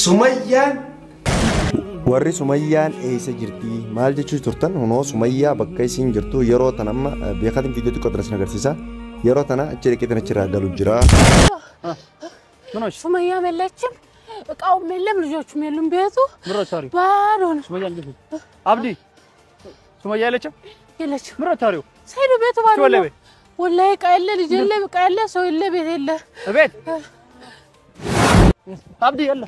Sumayyaan warri Sumayyaan eessa jirti maal jechuu turtan hunoo Sumayyaa bakka isiin jirtu yeroo tan amma beekatiin viidiyoo xiqqoo tana isin agarsiisa. Yeroo tana achi dhaqeetan achirraa galu jira. ሱመያም የለችም፣ እቃውም የለም፣ ልጆቹም የሉም። ቤቱ ባዶ ነው። አብዲ ሱመያ የለችም፣ የለችም። ምሮ ታሪው ሰይዱ ቤቱ ባዶ ነው። ወላሂ እቃ የለ፣ ልጅ የለ፣ እቃ የለ፣ ሰው የለ፣ ቤት የለ። ቤት አብዲ የለ።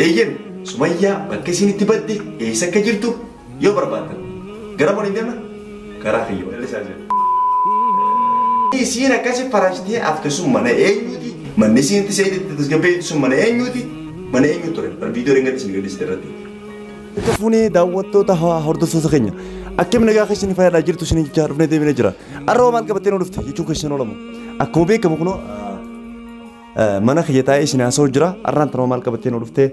Eeyyen Sumayyaa bakka isiin itti badde eessa akka jirtu yoo barbaaddan gara waliin deemna karaa kiyya. Isiin akkasi faraashtee afte sun mana eenyuti? Manni isiin itti seeyitti tasgabbeetti sun mana eenyuti? Mana eenyu ture? Viidiyoo ringatti isin gadhiiste irratti. Fuunee daawwattoota hordoftoota keenya akkam nagaa keessan fayyaadhaa jirtu isin jechaa dhufnee deemnee jira. Arraba maal qabattee nu dhufte jechuun keessan oolamu. Akkuma beekamu kunoo mana kiyya taa'ee isin haasa'u jira. Arraan tanuma maal qabattee nu dhufte?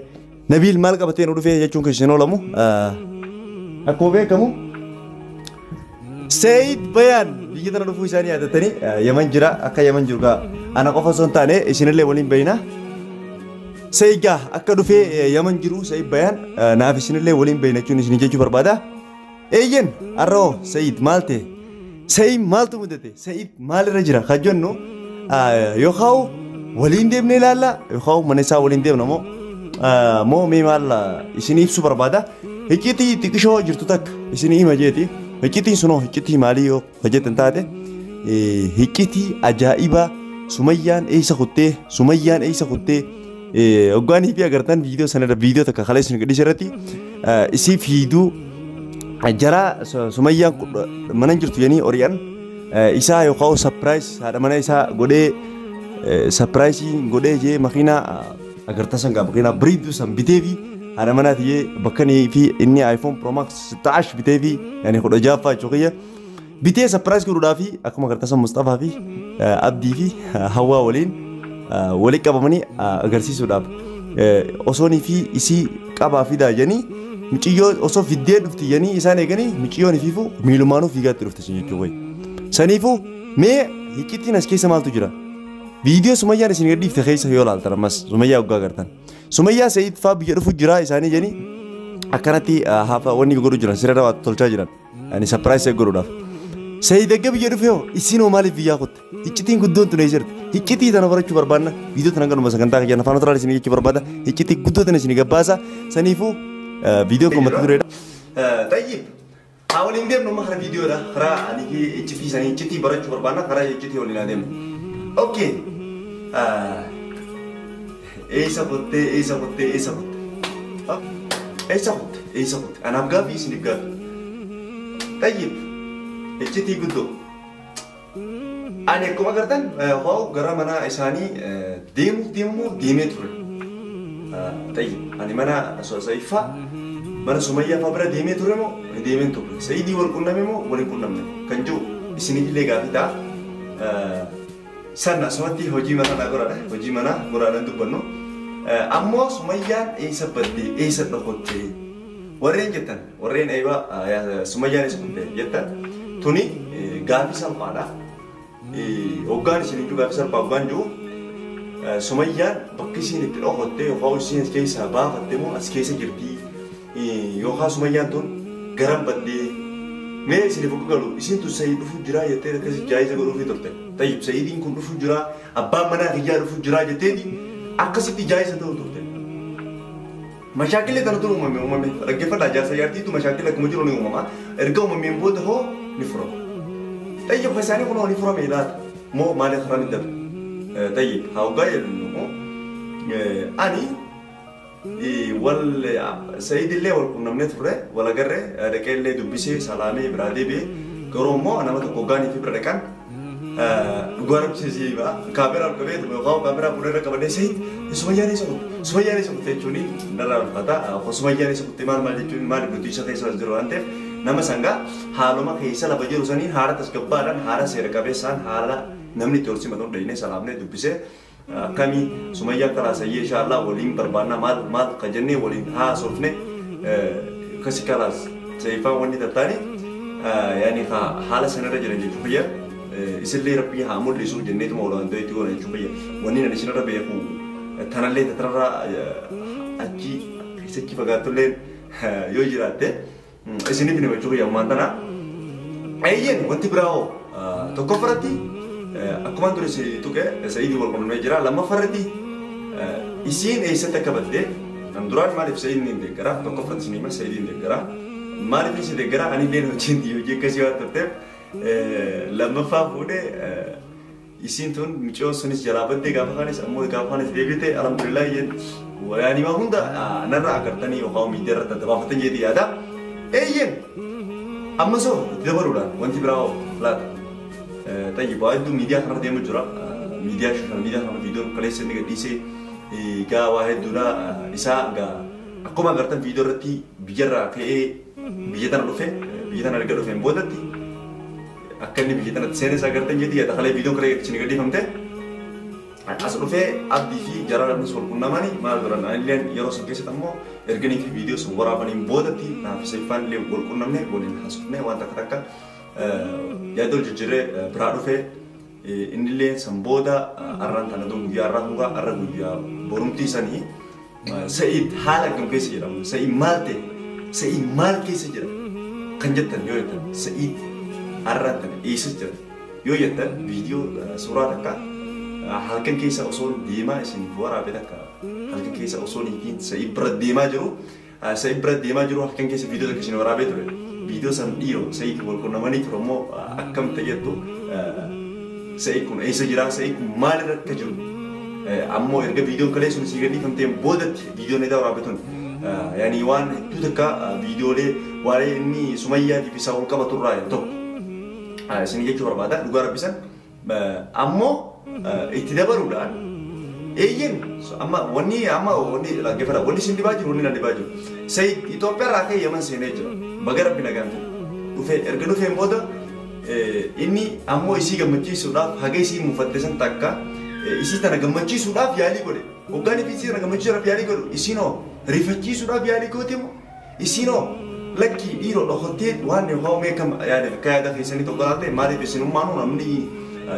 Nabiil maal qabattee nu dhufe jechuun keessan oolamu. Akkuma beekamu Seeyid Bayaan biyya tana dhufuu isaanii yaadatanii Yaman jira. Akka Yaman jiru gaa ana qofa osoo hin taane isinillee waliin beeyna. Seeyid gaa akka dhufee Yaman jiru Seeyid Bayaan naaf isinillee waliin beeyna jechuun isin jechuu barbaada. Eeyyen arroo Seeyid maal ta'e? Seeyid maaltu mudate? Seeyid maalirra jira? Kan jennu yookaan waliin deemnee ilaalla yookaan mana isaa waliin deemna moo moo mee maal isin ibsuu barbaada. Icciitii xiqqishoo jirtu takka isin hima jeeti. Icciitiin sunoo icciitii maalii yoo hojjetan taate icciitii ajaa'ibaa Sumayyaan eessa kuttee Sumayyaan eessa kuttee hoggaanii fi agartan viidiyoo sanarra viidiyoo takka kalee isin gadhiise irratti isii fiiduu jara Sumayyaan mana hin jirtu jedhanii ori'an isaa yookaan sapiraayis haadha mana isaa godhee sapiraayisii godhee jee makiinaa agartaa san gaa makiinaa biriiduu san bitee fi haadha manaa tiyyee bakka inni fi inni iPhone Pro Max 16 bitee fi yani 16ffaa jechuu kiyya bitee sapiraayis godhuudhaa fi akkuma agartaa san Mustafaa fi Abdii fi Hawwaa waliin walitti qabamanii agarsiisuudhaaf osoonii fi isii qabaa fidaa jedhanii muciyyoo osoo fiddee dhufti jedhanii isaan eeganii muciyyoon ifiifu miilumaanuu fiigaatti dhufte sun jechuu wayi. Saniifuu mee hiccittiin as keessa maaltu jira? Viidiyoo Sumayyaan isin gadhiifte keessa yoo ilaaltan ammas Sumayyaa hoggaa agartan. Sumayyaa Seeyid fa'aa biyya dhufu jira isaanii jedhanii akkanatti hafa wanni godhu jiran sirra waa tolchaa jiran. Yani sapiraayis godhuudhaaf. Seeyid erga biyya dhufe hoo isin hoo maaliif biyyaa kutte? Iccitiin guddoon tun eessa jirti? Iccitii tana barachuu barbaanna. Viidiyoo tana ganuma sagantaa kiyyan afaan Otoraa isin jechuu barbaada. Iccitii guddoo tana isin gabbaasa. Saniifuu viidiyoo kun mata dureedha. Tayyib. Haa waliin deemnu amma karaa viidiyoodha. Karaa ani fi iccitii sanii iccitii barachuu barbaanna. Karaa iccitii waliin adeemnu. Okay. Eessa kuttee eessa kuttee eessa kutte? Eessa kutte eessa kutte? Anaaf gaaffii isiniif gaaffii. Tayyib. Iccitii guddoo. Ani akkuma agartan hoo gara mana isaanii deemuuf deemuu deemee ture. Tayyib. Ani mana Sa'iffaa mana Sumayyaa fa'aa bira deemee ture moo deemeen ture. Sa'idii wal qunname moo wal hin qunnamne kan jiru isiniif gaaffii ta'a. Sanna asumatti hojii manaa naa godhaadha. Hojii manaa godhaadhaan dubbannu. Ammoo Sumayyaan eessa badde eessa dhokotte warreen jettan warreen eebaa Sumayyaan eessa kutte jettan tuni gaaffii salphaadha. Hoggaan isin iyyuu gaaffii salphaa hoggaan jiru Sumayyaan bakki isiin itti dhokotte yookaan isiin as keessaa baafatte moo as keessa jirti yookaan Sumayyaan tun garam baddee mee isiniif akka galu isin tun Sayid dhufuu jira jettee akkasi jaayiza godhuufii turte. Tayyib Sayidiin kun dhufuu jira abbaan manaa kiyyaa dhufuu jira jetteeti akkasitti jaayiza ta'u turte. Mashaakilli tanatu uumame uumame dhaggeeffadhaa jaarsa jaartiitu mashaakilli akkuma jiru ni uumama. Erga uumameen booda hoo ni furama. Tayyib isaanii kun hoo ni furame laata moo maaliif karaa ni dabe? Tayyib haa hoggaa jedhu ani wal Sayid illee wal qunnamnee turre wal agarree dhaqee illee dubbisee salaamee biraa deebi'ee garuu immoo nama tokko hoggaanii fi bira dhaqan dhugaa rabsiisee ba'a kaameraa ol qabee yookaan kaameraa fuuldarra qabadee Sayid Sumayyaan eessa kutte Sumayyaan eessa kutte jechuun narraa ulfaata Sumayyaan eessa kutte maal maal jechuun maal nuti isa keessa jiru waan ta'eef nama sangaa haaluma keessa lafa jiru saniin haala tasgabbaadhaan haala seera qabeessaan haala namni itti ol simatu dhaqnee salaamnee dubbisee akkamii Sumayyaa karaa sayyee inshaAllah waliin barbaanna maal maal kan jennee waliin haasofne akkasi kalaas Sayyifaan wanni tattaani yaani haala sanarra jiran jechuu fayya. Isillee rabbii haa mul'isu jenneetuma olaantuu itti goona jechuu fayya. Wanni ani isinirra beeku Tanallee tanarraa achi keessatti fagaatullee yoo jiraatte isiniif ni himachuu ammaan tana. Eeyyeen wanti biraa hoo tokkoffaratti akkuma dura si tuqe Sa'iidii wal qunnamee jira. Lammaffaratti isiin eessatti akka badde kan duraan maaliif Sa'iidin hin deeggara tokkoffaratti isin hima Sa'iidin hin deeggara maaliif isin deeggara ani illee hojiin hojii akkasii waan turteef lammaffaa fuudhee isiin tun mucayyoon sunis jalaa baddee gaafa kaanis ammoo gaafa kaanis deebite alhamdulillah yaani waa hunda narra agartanii yookaan miidiyaa irratti adda baafatan jeeti yaada. Eeyyeen amma soo itti dabaluudhaan wanti biraa hoo laata. Tayyib waa hedduu miidiyaa kanarra deemu jira. Miidiyaa social miidiyaa kana viidiyoon kaleessa inni gadhiisee gaa waa hedduudha isaa gaa akkuma agartan viidiyoo irratti biyyarraa ka'ee biyya tana dhufe biyya tana erga dhufeen boodatti akka inni biyya tanatti seenes agartan jeeti yaada kalee viidiyoon kalee isin gadhiifamte as dhufee Abdii fi Jaraanis wal qunnamanii maal godhan anilleen yeroo san keessatti ammoo erganii fi viidiyoo sun waraabaniin boodatti naaf Sa'iffaan illee wal qunnamne waliin haasofne waan takka takka yaada wal jijjiirree biraa dhufee innillee san booda arraan tana guyyaa arraa hungaa arra guyyaa borumtii sanii Sa'iid haala akkam keessa jedhamu Sa'iid maal ta'e Sa'iid maal keessa jira kan jettan yoo jettan Sa'iid arraan tana eessa jira yoo jettan viidiyoo suuraa takka halkan keessa osoo deemaa isin waraabe takka halkan keessa osoo niitiin Sa'iid bira deemaa jiru Sa'iid bira deemaa jiru halkan keessa viidiyoo takka isin waraabee ture viidiyoo san dhiiroo Sa'iid wal qunnamanii ture immoo akkam ta'e jettu Sa'iid kun eessa jira Sa'iid kun maalirra akka jiru ammoo erga viidiyoon kalee sun isii gadhiifamteen boodatti viidiyoon edaa waraabe tun yaani waan hedduu takka viidiyoolee waa'ee inni Sumayyaatiif isaa wal qabatu irraa tokko isin jechuu barbaada dhugaa rabbisan ammoo itti dabaluudhaan eeyyeen amma wanni dhaggeeffata wanni isin dhibaa jiru wanni na dhibaa jiru Sa'iid Itoophiyaa irraa ka'ee Yaman seenee jira baga rabbi nagaan fide dhufee erga dhufeen booda inni ammoo isii gammachiisuudhaaf haga isii muufatte san takka isii tana gammachiisuudhaaf yaalii godhe hoggaan isii tana gammachiisuudhaaf yaalii godhu isiinoo rifachiisuudhaaf yaalii goote moo isiinoo lakkii dhiiroo dhokottee waan yookaan meekam yaada akka yaada keessanii tokko taate maaliif isinummaanuu namni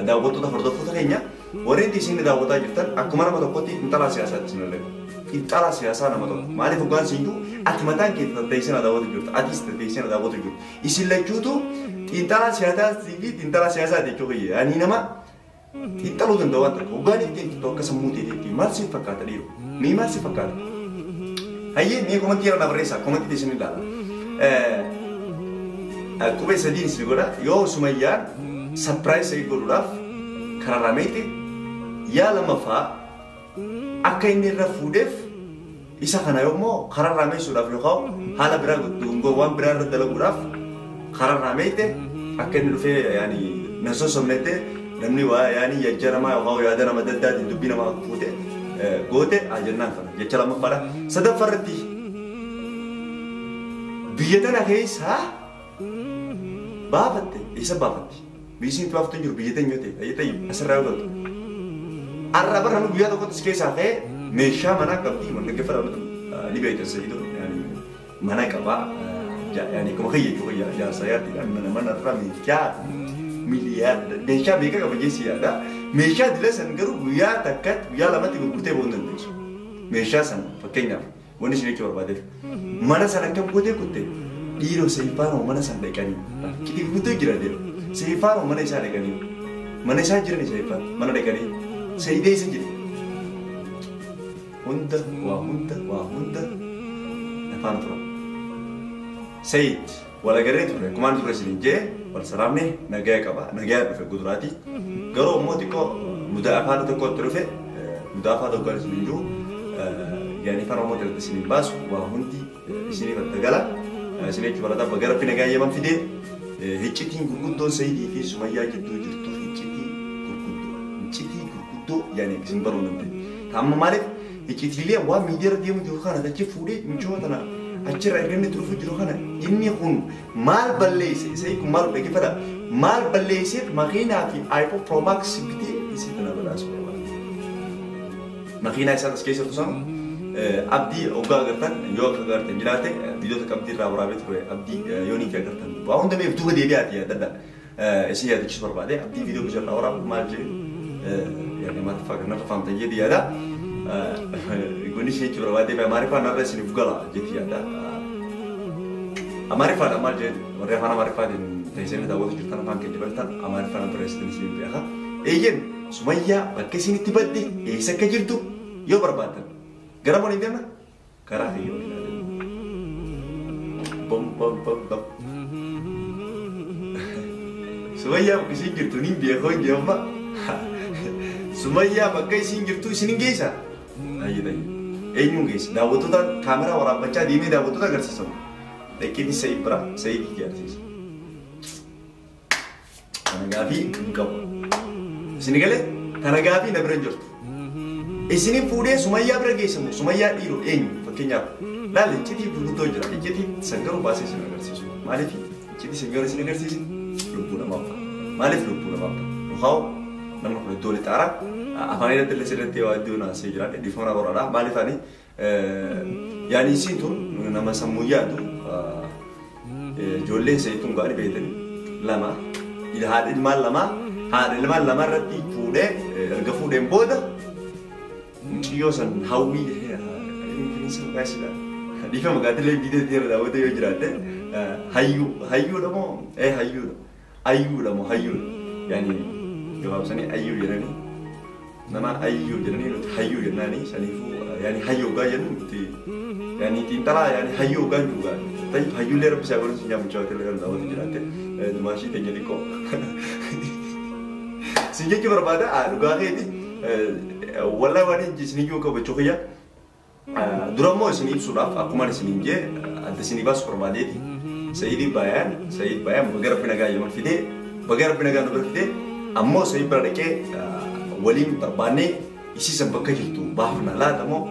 daawwattoota hordoftoota keenya warreen isin daawwataa jirtan akkuma nama tokkotti xiinxalaa siyaasaatti isin illee xiinxalaa siyaasaa nama tokko maaliif hoggaan siin jiru ati mataan kee teessee na daawwatu jirta atis teessee na daawwatu jirta isin lachuutu xiinxalaa siyaasaa fi xiinxalaa siyaasaati jechuu kiyya ani nama xiinxaluu danda'u waan takka hoggaan itti xiinxaltu akka sammuu teetiitti maal siif fakkaata dhiiroo mee maal siif fakkaata hayyee mee komantii irra na barreessaa komantii isin ilaala qubee sadiin isin godha yoo Sumayyaan surprise godhuudhaaf kararraa meete yaa lammaffaa akka inni irra fuudheef isa kana yoommoo kararraa meessuudhaaf yookaan haala biraa waan biraa irra dalaguudhaaf kararraa meete akka inni dhufee yaani na sossobnette namni waa yaani jajjaramaa yookaan yaada nama adda addaatiin dubbii namaa fuute goote jennaan kana jecha lammaffaadha. Sadaffaarratti biyya tana keessaa baafatte eessa baafatte biyyi isin baaftu hin jiru biyya teenya yoo ta'e ta'e asirraa yoo galtu. Arra bara nu guyyaa tokkotti keessaa ka'ee meeshaa manaa qabdi wanna dhaggeeffata ni beektan Sa'iidoo mana qabaa yaani akkuma kiyya jechuu kiyya jaarsa yaaddiidhaan mana manarra meeshaa miliyaarda meeshaa meeqa qaba jeessi yaada meeshaa dila san garuu guyyaa takkatti guyyaa lamatti gurgurtee ba'uu hin dandeessu. Meeshaa san fakkeenyaaf wanni isin jechuu barbaadeef mana san akkam gootee kutte dhiiroo Sa'ifaanoo mana san dhaqanii kitii guutuu jira dhiiroo Sa'ifaanoo mana isaa dhaqanii mana isaa jiran Sa'ifaan mana dhaqanii Sa'idee isa jira hunda waa hunda waa hunda afaan tura. Sa'iid walagaree ture kumaan ture isin jee wal salaamne nagaya qaba nagaya dhufe guduraati garuu immoo xiqqoo mudaa afaan tokkotti dhufe mudaa afaan tokko isin jiru yaani afaan Oromoo jalatti isin baasu waa hundi isiniif adda gala isin jechuu barata baga rabbi nagaa Yaman fidee hiccitiin gurguddoon Sa'iidii fi Sumayyaa jidduu jirtu hiccitii gurguddoo hiccitii gurguddoo yaani isin baruu dandeenye. Amma maaliif hiccitiilee waan miidiyaa irra deemu jiru kana achi fuudhee michoota tana achirra erga inni turufu jiru kana inni kun maal balleesse Sa'iid kun maal dhaggeeffata maal balleesseef makiinaa fi iPhone Pro Max bitee isii tana badhaasu barbaada. Makiinaa isaa as keessa jirtu sana Abdii hoggaa agartan yoo akka agartan jiraate viidiyoo takka Abdii irraa waraabee ture Abdii yoo ni agartan waa hunda meef duuba deebi'aati yaadadha isin yaadachiisu barbaade Abdii viidiyoo gosa irraa waraabu maal jee yaani maal fakkaata faamtan jedhi yaada. Wanni ishee jechuu barbaadde Amaariffaan narra isiniif gala jetti yaada. Amaariffaan maal jedhu warri afaan Amaariffaatiin teessanii daawwatu jirtan afaan keenya baratan Amaariffaan barreessitan isin beeka. Eeyyen Sumayyaa bakka isin itti badde eessa akka jirtu yoo barbaaddan gara waliin deemna karaa kiyya waliin adeemna. Bom bom bom bom. Sumayyaa bakka isin jirtu niin beekoo hin jeemma. Sumayyaa bakka isin jirtu isin hin geessa. Ayyee ayyee. Eenyuun geessa? Daawwattoota kaameraa waraabbachaa deemee daawwattoota agarsiisamu. Dhaqeetii Sa'id bira Sa'id agarsiisa. Kana gaafii hin qabu. Isin galee kana gaafii na bira hin jirtu. Isinin fuudhee Sumayyaa bira geessamu Sumayyaa dhiiroo eenyu fakkeenyaaf laal iccitii gurguddoo jira iccitii sangaruu baasee isin agarsiisu maaliif iccitii sangaruu isin agarsiisu lubbuu namaaf maaliif lubbuu namaaf yookaan namni kun iddoo lixaara afaan irratti illee sirriitti waa iddoo naasee jira dhiifama godhaadha maaliif ani yaani isiin tun nama sammuu yaadu ijoolleen sayituun gaarii beekanii lama haadha ilmaan lama haadha ilmaan lama irratti fuudhee erga fuudheen booda mucayyoo san hawwii infinisa baay'eedha. Dhiifama gaatilee viidiyoo irra daawwatee yoo jiraatte hayyuu hayyuudha moo hayyuudha ayyuudha moo hayyuudha yaani gabaabsanii ayyuu jedhanii nama ayyuu jedhanii nuti hayyuu jennaanii saniifuu yaani hayyuu gaa jennu nuti yaani xiinxalaa yaani hayyuu gaa jiru gaa tayyib hayyuullee rabbi isaa godhu sinyaa mucaa hoteela kan daawwatu jiraatte dumaashii teenya xiqqoo sin jechuu barbaada dhugaa keeti wallahi waan isiniyyuu qabachuu kiyya dura immoo isin ibsuudhaaf akkuma isiniin jee adda isinii baasu barbaadeeti Sa'idii Bayaan Sa'id Bayaan baga rabbi nagaa Yaman fidee baga rabbi nagaa nu bira fidee ammoo Sa'id bira dhaqee waliin barbaannee isiisan bakka jirtu baafna laata moo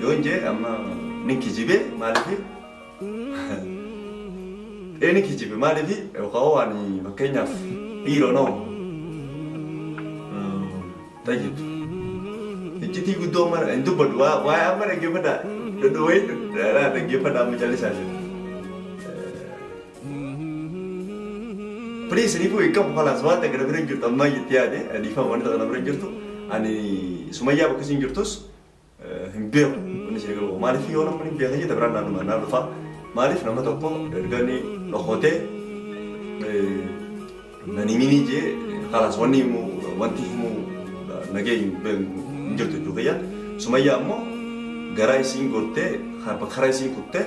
yoo hin jee amma nin kijibee maaliif ni kijibe maaliif yookaan waan fakkeenyaaf dhiiroo noo tayyib iccitii guddoo mana hin dubbadhu waa'ee amma dhaggeeffadhaa dhodhowee dhaggeeffadhaa amma callisaa jiru. Please ni fu qabu خلاص waan takka bira jirtu amma jettee yaade dhiifama waan takka bira jirtu ani Sumayyaa bakka isin jirtus hin beeku wanni isin galu maaliif yoo namni hin beekan jette biraan naannoo naan dhufa maaliif nama tokko erga inni dhokotee nani mini jee خلاص wanni himu wanti himu nagee hin jirtu jechuudha. Sumayyaa ammoo garaa isiin gortee karaa isiin kuttee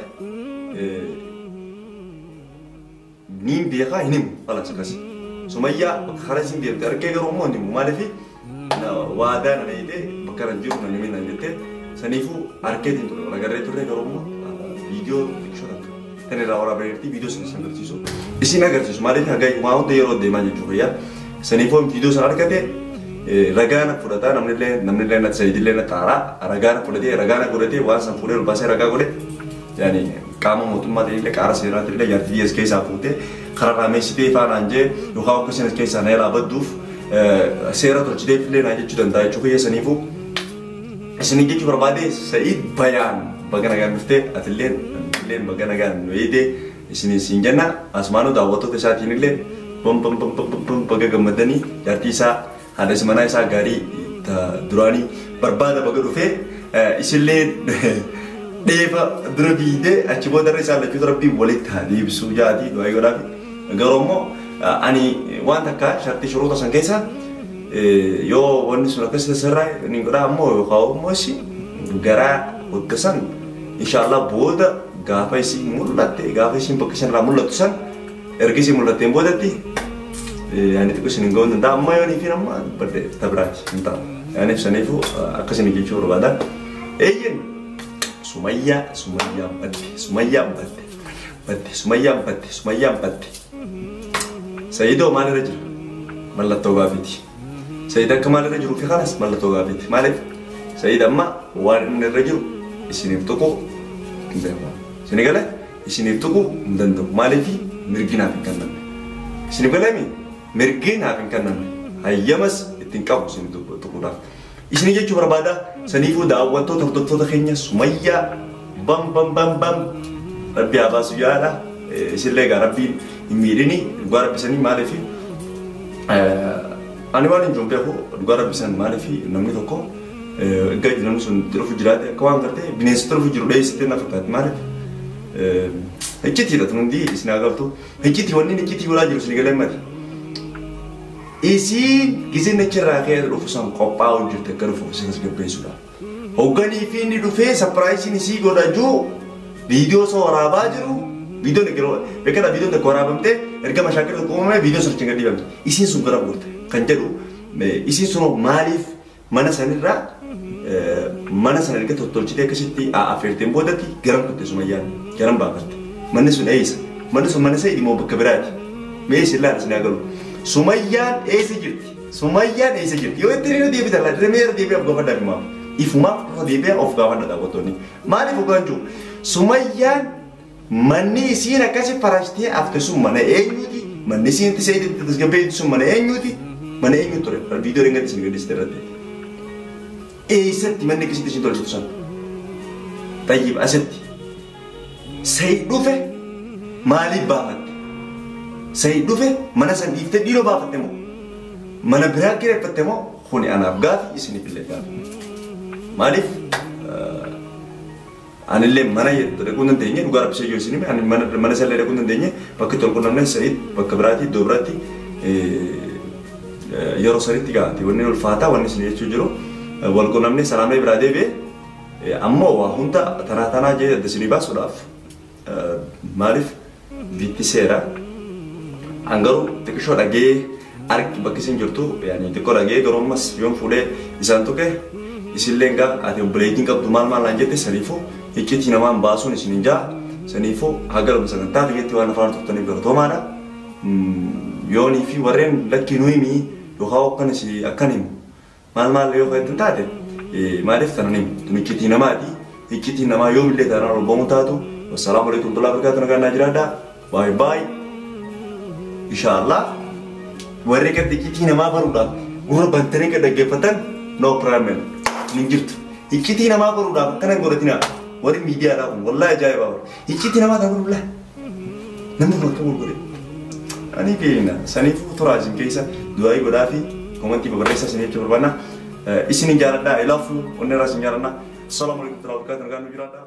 niin beekaa hin himu خلاص akkas. Sumayyaa bakka karaa isiin deemte argee garuu immoo hin himu maaliif waadaa na dhayitee bakka irra jiru na himin na jettee saniifuu argeetiin ture agarree turre garuu immoo viidiyoo xiqqoo takka tan irraa waraabanii viidiyoo sana isin agarsiisu. Isin agarsiisu maaliif haga waa hunda yeroo deemaa jechuudha. Saniifuu viidiyoo sana argate ragaana fudhataa namnillee na Sayidillee na xaaraa ragaana fudhatee ragaana godhatee waan san fuudhee ol baasee ragaa godhe yaani qaama mootummaa ta'ellee qaara seeraa ta'ellee jaartii biyya keessaa fuutee karaa raameessitee faanaan jee yookaan akka isin keessaa na jalaa badduuf seera tolchitee illee naa jechuu danda'a jechuu kiyya saniifuu isin jechuu barbaade Sa'id Bayaan baga nagaan dhuftee atilleen illeen baga nagaan nu eegdee isin isin jenna asumaanuu daawwattoota isaatiin illee bam bam bam bam bam baga gammadanii jaartii isaa haadha manaa isaa gaarii duraanii barbaada baga dhufee isillee dheefa dura fiidee achi boodarra isaan lachuutu rabbiin walitti haa deebisuu jaatii du'aa godhaafi. Garuu immoo ani waan takka shartii shuruuta san keessa yoo wanni sun akkasii sirraa ni godhaa ammoo yookaan immoo isin garaa wagga san inshaallah booda gaafa isin mul'atte gaafa isin bakka isin irraa mul'attu san erga isin mul'atteen boodatti yaani xiqqoo isin hin ga'uu danda'a amma yoo niifiin amma badde tabiraati hin ta'u. Yaani saniifuu akkasii jechuu barbaada. Eeyyen Sumayyaa Sumayyaan badde Sumayyaan badde badde Sumayyaan badde Sumayyaan badde. Sayidoo maalirra jira? Mallattoo gaafiiti. Sayid akka maalirra jiruu fi kanas mallattoo gaafiiti. Maaliif? Sayid amma waan inni irra jiru isiniif tuquu hin beeku. Isin galee isiniif tuquu hin danda'u. Maaliif mirgi naaf hin kennamne. Isiniif galeemi mirgi naaf hin kennamne. Hayyamas ittiin qabu isin tuquudhaaf. Isin jechuu barbaada saniifuu daawwattoota hordoftoota keenya Sumayyaa bam bam bam bam rabbi haa baasu yaadha. Isinillee egaa rabbiin hin miidhini dhugaa rabbisanii maaliif ani waan hin jiru beeku dhugaa rabbisan maaliif namni tokko Egaa namni sun itti dhufu jiraate akka waan gartee bineensota dhufu jiru dheessitee na fakkaatti maaliif? Iccitiidha tun hundi isin haa galtu. Iccitii wanni iccitii godhaa jiru isin galee mati. Isiin gizeen achirraa ka'ee dhufu san qophaa'uu jirti akka dhufu isin tasgabbeessuudhaaf. Hogganii fi inni dhufee sapiraayisiin isii godha jiru viidiyoo isa waraabaa jiru viidiyoon yeroo beekadha viidiyoon tokko waraabamtee erga mashaakilli tokko uumame viidiyoon sun achiin gad dhiibamte. Isiin sun gara gorte kan jedhu isiin sun maaliif mana sanirraa mana sana erga tottolchitee akkasitti affeerteen boodatti garam kutte Sumayyaan garam baafatte. Manni sun eessa? Manni sun mana Sa'iid moo bakka biraati? Mee isin laala isin haa galu. Sumayyaan eessa jirti? Sumayyaan eessa jirti? Yoo itti irra deebitan laala dirree irra deebi'ee of gaafadhaa ifumaaf. Ifumaaf irra deebi'ee of gaafadhaa daawwattoonni. Maaliif hoggaan jiru? Sumayyaan manni isiin akkasi farashtee hafte sun mana eenyuti? Manni isiin itti Sa'iid itti tasgabbeessitu sun mana eenyuti? Mana eenyu ture? Viidiyoo dhengatti isin gadhiiste irratti. Eessatti manni akkasitti isin tolchitu san? Tayyib asitti. Sa'iid dhufe maaliif baafatte? Sa'iid dhufe mana san dhiiftee dhiiroo baafatte moo? Mana biraa kireeffatte moo? Kuni anaaf gaafi isiniif illee gaafi. Maaliif anillee mana dhaquu hin dandeenye dhugaa rabbisee jiru isin hime ani mana isallee dhaquu hin dandeenye bakka itti wal qunnamne Sa'iid bakka biraatti iddoo biraatti yeroo sanitti gaati wanni ulfaataa wanni isin jechuu jiru wal qunnamne salaamee biraa deebi'e ammoo waa hunda tanaa tanaa jee adda isinii baasuudhaaf maaliif bitti seera an garuu xiqqishoo dhagee argi bakki isin jirtu yaani xiqqoo dhagee garuu ammas yoon fuudhee isaan tuqe isillee gaa ati obboleettiin qabdu maal maal naan jette saniifuu iccitii namaan baasuun isin hin jaa saniifuu haga sagantaa biyyatti waan afaan turtaniif galatoomaadha. Yoonii fi warreen lakkii nu himi yookaan akkan isi akkan himu maal maal yoo kan taate maaliif tanan himu tun iccitii namaati iccitii namaa yoomillee taanaan ol ba'uu taatu. Wassalaamu alaikum warahmatullahi wabarakatuh nagaan naa jiraadhaa baay baay inshallah warri gadi iccitii namaa baruudhaaf gurra bantanii gad dhaggeeffatan no problem hin jirtu iccitii namaa baruudhaaf akkana hin godhatinaa warri miidiyaadhaa kun wallahi ajaa'ibaa warri iccitii namaa ta'uu wallahi namni kun akka gurgure ani beekna saniifuu turaa isin keessa du'aayii godhaa fi komantii babarreessaa isin jechuu barbaanna isin jaaladhaa ilaafu onnee irraa isin jaaladhaa. Assalamu alaikum warahmatullahi wabarakatuh nagaan nu jiraadhaa.